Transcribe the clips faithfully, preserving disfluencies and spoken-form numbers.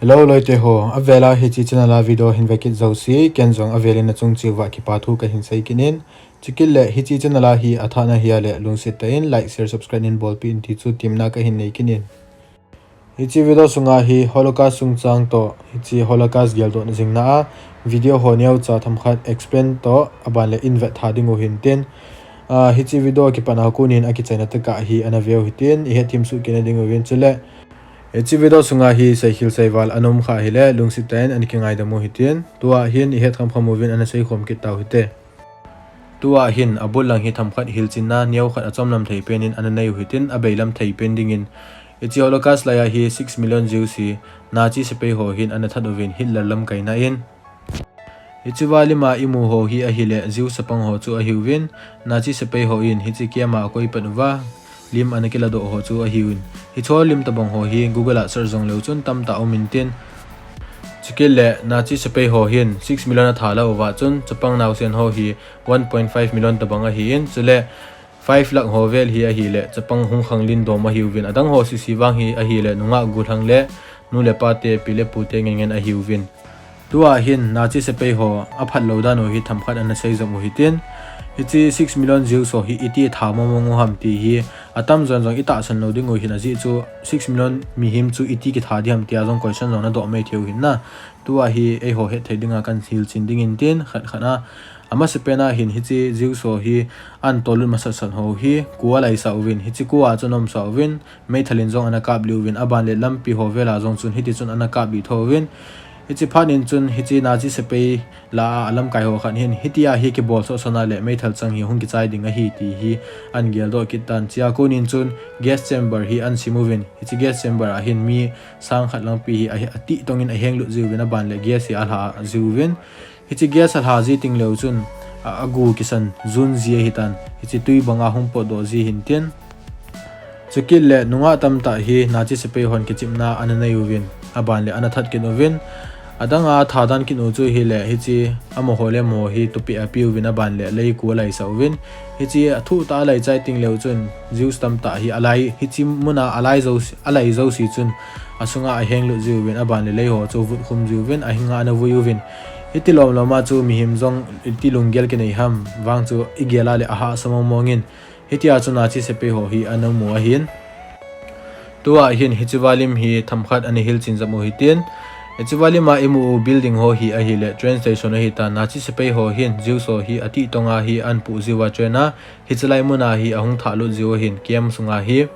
Hello loite ho, avela hiche channel a video hin vekit jouse, ken jong avelin nachung cheh uva kipa thu kahin sei kit in. Chukit le hiche channel a hi athah nahi a le lungset tah in like, share, subscribe in bolpeh in ti chu temna kahin nei kit in. Hiche video sunga hi Holocaust chungchang toh, hiche Holocaust geldohna jingna a video ho neocha themkhat explain toh, aban le in vet tha ding u hintin. Ah, hiche video kipatna kon in akichaina tah a hi ana veu hitin, ihet them soh kit na ding uvin chule. Hiche video sunga hi seikhel seival ana um kha hile, lungset tah in ana kingaidam u hitin. Tua hin ihet khamkham uvin ana seikhom kit tau hite. Tua hin abul lang hi themkhat hilchenna neokhat achomlam thei pen in ana nei u hitin, abeilam thei pen dingin. Hiche Holocaust lai a hi six million Jews hi Nazi sepai ho hin ana that uvin Hitler lamkaina in. Hiche va lim a imu ho hi ahile Jews chapang ho chu ahiuvin, Nazi sepai ho in hiche camp a akoi pat uva lim ana kiladoh ho chu ahiuvin. Hiche ho lim tobang ho hi Google a search jong leu chun tamtah um intin. Chukit le Nazi sepai ho hin six million athat lou uva chun chapang naosen ho hi one point five million tobang ahin, chule five lakh ho vel hi ahile chapang hung khanglin dom ahiuvin, adang ho sese vang hi ahile nungah gollhang le nu le pa te, pi le pu te ngen ngen ahiuvin. Tua hin Nazi sepai ho aphat lou dan u hi themkhat ana sei jom u hitin. Hiche six million Jews ho hi iti athat mong mong u ham ti hi atamjon jong itahsan lou ding u hin, ajeh chu six million mihem chu iti kithat ding ham tia jong question jong nadoh mai thei u hin na. Tua hi eiho hetthei dinga kahin hilchen ding intin, khat khat a. Amasapen a hin hiche Jews ho hi ana tollut masat sat ho hi kua alaisah uvin, hiche kua a chun ana umsah uvin, meithal in jong ana kaplih uvin, aban le lampi ho vel a jong chun hiti chun ana kaplih tho uvin. Hiche phat in chun hiche Nazi sepai lah a alamkai ho khat hin hitia hi kibol sohsah na le meithal chang hi hung kichai ding ahi ti hi ana geldoh kit tan, chua kon in chun gas chamber hi ana sim uvin, hiche gas chamber a hin mi sang khat lampi hi ahi, atih tong in ahenglut jiuvin, aban le gas hi alha jiuvin. Hiche gas alha ji teng leu chun, a, agu kisan jun ji ahitan, hiche tui banga hung potdoh ji hintin. Chukit le nungah tamtah hi Nazi sepai hon kichepna ana nei uvin, aban le ana that kit uvin. Adang a that dan kit u chu hile hiche amaho le amaho hi tupeh ape uvin, aban le lei kua alaisah uvin. Hiche athuh tah a alaichai teng leu chun Jews tamtah hi alai, hiche mun a alai jouse, alai jouse chun asunga ahenglut jiuvin, aban le lei ho chu avutkhum jiuvin, ahinga ana vui uvin. Hiti lom lom a chu mihem jong iti lunggel kinei ham vang chu igel a le ahahsa mong mong in. Hitia chu Nazi sepai ho hi ana um u ahin. Tua hin hiche va lim hi themkhat ana hilchen jom u hitin. Hiche va lim a imu u building ho hi ahile train station ahitan, Nazi sepai ho hin Jews ho hi atih tong a hi ana puh jiuva train a, hiche lai mun a hi ahung thahlut jiu ahin, camp sunga hi.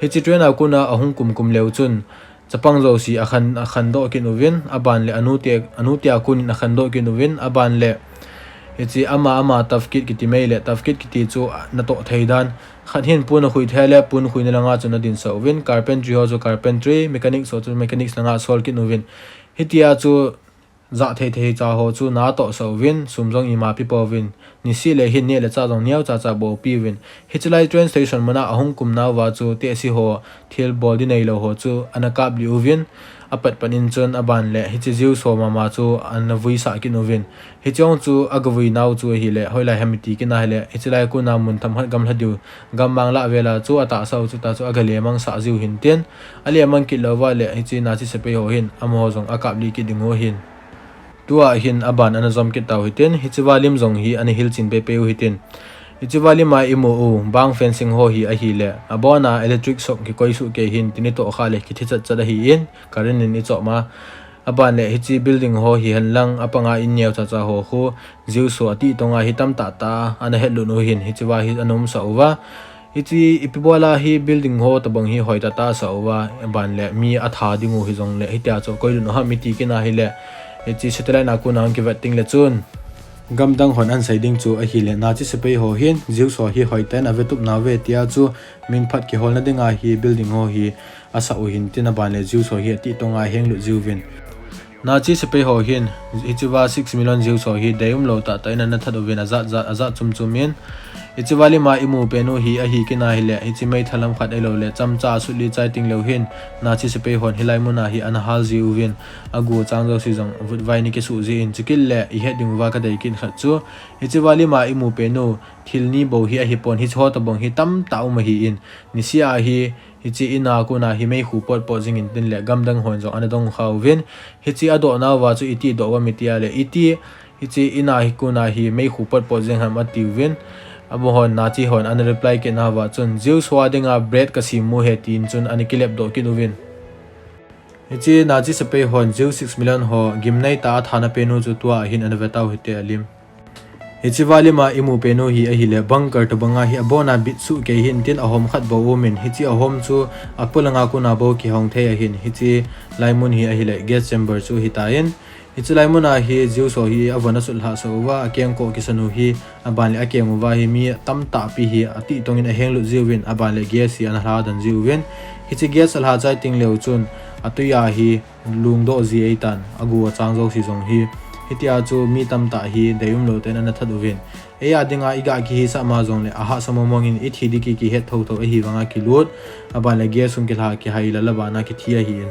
Hiche train a kon a ahung kum kum leu chun chapang jouse akhan, akhandoh kit uvin, aban le anu te, anu te a kon in akhandoh kit uvin, aban le hiche ama, ama tafkid kiti mai le, tafkid kiti chu natoh thei dan. Khat hin pon akhui thei le, pon khuina langa chu ana dinsah uvin, carpentry ho chu carpentry, mechanics ho chu mechanics langa asol kit uvin. Hitia chu jah thei thei cha ho chu ana tohsah uvin, sum jong ima pe pouvin. Nisih le hin neh le chah jong neocha cha bou ape uvin. Hiche lai train station mun a ahung kum nauva chu tehse ho, thil bol ding neilou ho chu ana kaplih uvin. Apat pat in chun aban le hiche Jews ho mama chu ana vuisah kit uvin. Hiche jong chu agavui nau chu ahile, hoilai ham iti kit na hile, hiche lai kon a mun themkhat gamla diu, gammang lah vel a chu atahsa u chu tah chu agalemang sah jiu hintin. Alemang kit lou uva le hiche Nazi sepai ho hin amaho jong akaplih kit ding u ahin. Tua hin aban ana jom kit tau hitin, hiche va lim jong hi ana hilchen pei pei u hitin. Hiche va lim a imu u bang fencing ho hi ahile, abon a electric shock kikoi soh kei hin tin itoh kha le kithi chat chat ahin, current in ichom a. Aban le hiche building ho hi henlang apanga in neocha cha ho khu, Jews ho atih tong a hi tamtah tah a ana hetlut u hin, hiche va hi ana umsah uva. Hiche ipi bol a hi building ho tobang hi hoi tah tah asah uva, aban le mi athat ding u hijong le, hitia chu koi lut u ham iti kit na hile, hiche satellite a kon a hung kivet teng le chun, gamdang hon ana sei ding chu ahile, Nazi sepai ho hin Jews ho hi hoitah in avetup nauve tia chu min phat kiholna dinga hi building ho hi asah u hintin, aban le Jews ho hi atih tong a ahenglut jiuvin. Nazi sepai ho hin, hiche va six million Jews ho hi deium lou tah tah in ana that uvin, ajat jat, ajat chom chom in. Hiche va lim a imu pen u hi ahi kit na hile, hiche meithal lam khat ahilou le, chomcha asut lih chai teng leu hin, Nazi sepai hon hilai mun a hi ana hal jiuvin, agu achang jouse jong vutvai ana kisuh jin, chukit le ihet ding uva kadei kit khat chu, hiche va lim a imu pen u, thil ni bou hi ahipon, hiche ho tobang hi tamtah um ahin, nisih a hi, Hiche in a kon a hi meikhu potpot jing in tin le gamdang hon jong ana dong kha uvin. Hiche adoh nauva chu iti doh uvam iti a le iti, hiche in a hi kon a hi meikhu potpot jing ham ati uvin. Amahon Nazi hon ana reply kit nauva chun, Jews ho a dinga bread kasem u ahi tin chun ana kilep doh kit uvin. Hiche Nazi sepai hon Jew six million ho gimnei tah a athana penu chu tua hin ana ve tau hite alim. Hiche va lim a imu penu hi ahile bunker tobang a hi abon a bit suh kei hin tin ahom khat bou um in, hiche ahom chu apolanga kon a bou kihong thei ahin, hiche laimun hi ahile gas chamber chu hitan. Hiche laimun a hi Jews ho hi avon asut lhah sah uva, akengkoh kisan u hi, aban le akeng uva hi mi tamtah pi hi atih tong in aheng lut jiuvin, aban le gas hi ana lha dan jiuvin. Hiche gas alha chai teng leu chun atui a hi lungdoh ji eitan, agu achang jouse jong hi. Hitia chu mi tamtah hi deium lou ten ana that uvin. Ei a dinga iga kihisah ma jongle ahahsa mong mong in ithi ding kihet thotho ahi vanga kilut. Aban le gas hung kilha kihai lala bana kithi ahin.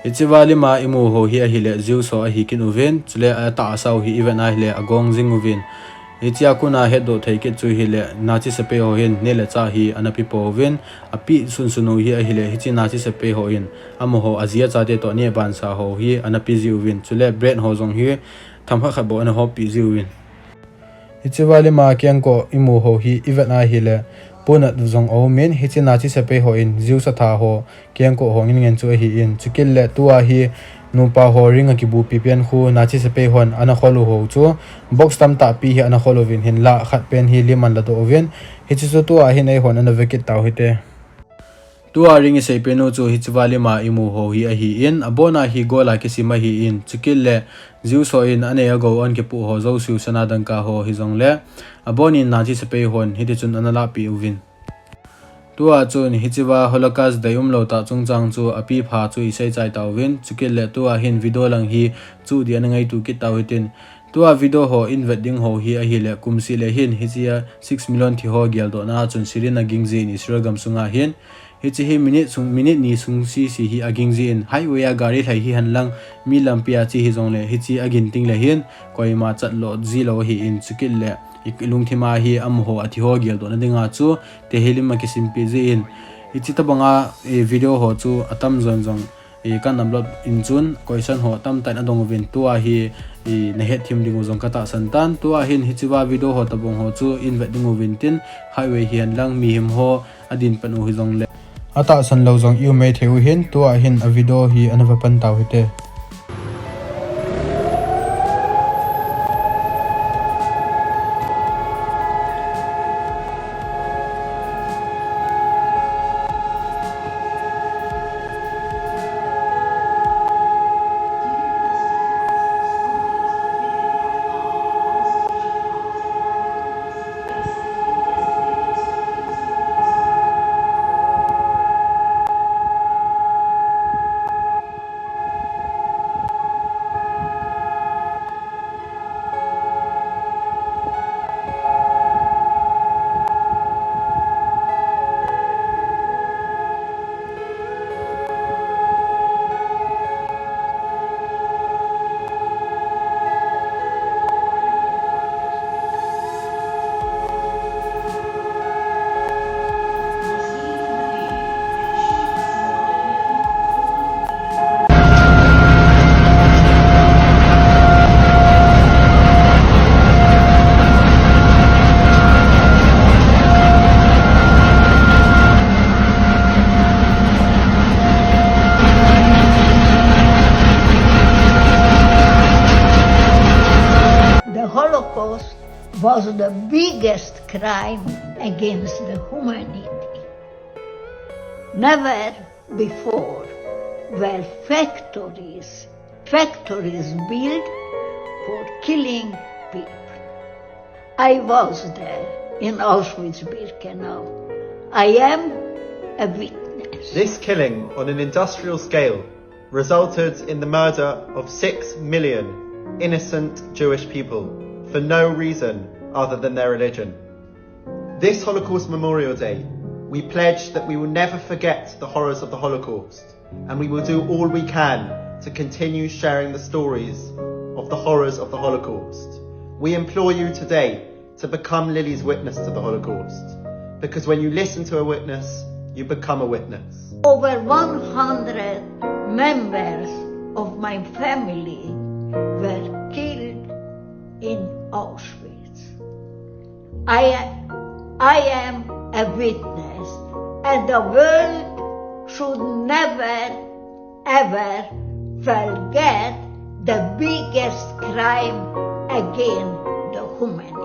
Hiche va lim a imu ho hi ahile Jews ho ahi kit uvin, chule atahsa u hi ivet a ahile agong jing uvin. Hichea kon a hetdoh thei kit chu hile Nazi sepai ho hin neh le chah hi ana pe pouvin, ape sunsun u hi ahile hiche Nazi sepai hon amaho aji achate toh neh bansa ho hi ana pe jiuvin, chule bread ho jong hi themkhat khat bou ana hoppi jiuvin. Hiche va lim a kengkoh imu ho hi ivet a ahile punat jong aum in, hiche Nazi sepai hon Jews atha ho kengkoh ho ngin ngen chu ahin, chukit le tua hi nupa ho ring a kibupi pen khu Nazi sepai hon ana khol u ho chu box tamtah pi hi ana khol uvin, hinlah khat pen hi lim ana ladoh uvin. Hiche chu tua hin eihon ana ve kit tau hite. Tua ring isei penu chu hiche va lim a imu ho hi ahin, abon a hi gold a kisem ahin, chukit le Jews hon anei agou on kipoh ho jouse u sana dangka ho hijongle abon in Nazi sepai hon hiti chun ana lahpeh uvin. Tua chun hiche va Holocaust deium lou tah chungchang chu api pha chu isei chai tauvin, chukit le tua hin video lang hi chuh ding ana ngaitu kit tau hitin. Tua video ho in vet ding ho hi ahile kumseh le hin hichea six million thi ho geldohna a chun sirin aging jin Israel gamsunga hin. Hiche hi minute sung, minute ni sung sese hi aging jin, highway a gari lhai hihen lang mi lampi a che hijongle hiche agin teng le hin koima chat lo ji lou ahin, chukit le ilungthim a hi amaho athi ho geldohna dinga chu Tehillim a kisimpi jin. Hiche tobanga video ho chu atam jon jong kan upload in chun question ho tamtah in adong uvin, tua hi nahet them ding u jong katahsan tan. Tua hin hiche va video ho tobang ho chu in vet ding uvin tin, highway hihen lang mihem ho adin pan u hijongle atahsan lou jong ium mai thei u hin, tua hin a video hi ana va pan tau hite. The Holocaust was the biggest crime against the humanity. Never before were factories, factories built for killing people. I was there in Auschwitz-Birkenau. I am a witness. This killing on an industrial scale resulted in the murder of six million innocent Jewish people for no reason other than their religion. This Holocaust Memorial Day, we pledge that we will never forget the horrors of the Holocaust, and we will do all we can to continue sharing the stories of the horrors of the Holocaust. We implore you today to become Lily's witness to the Holocaust, because when you listen to a witness, You become a witness. Over one hundred members of my family were killed in Auschwitz. I, I am a witness, and the world should never ever forget the biggest crime against the human